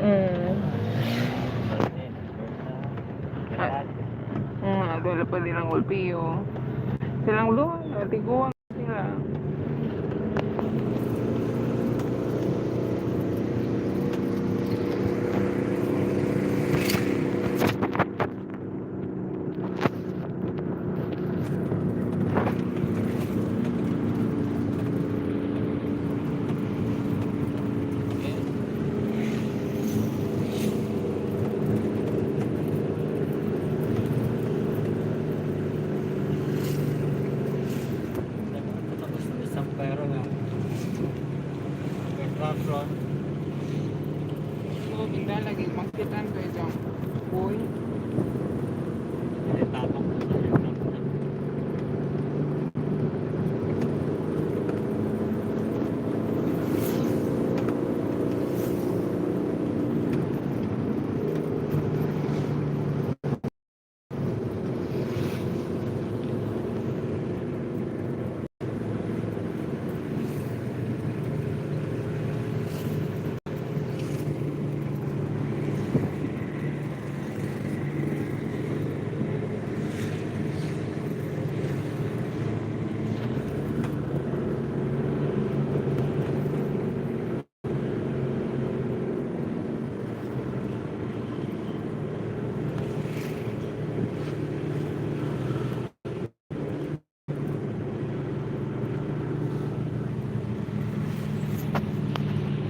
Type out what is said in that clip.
Ah. Dala pa din ang gulpiyo. Silang duha, natiguan sila. Tapos ng isang pero nga. May ron. So, binda lagi magkitan ko itong. Uy. Hindi tapang.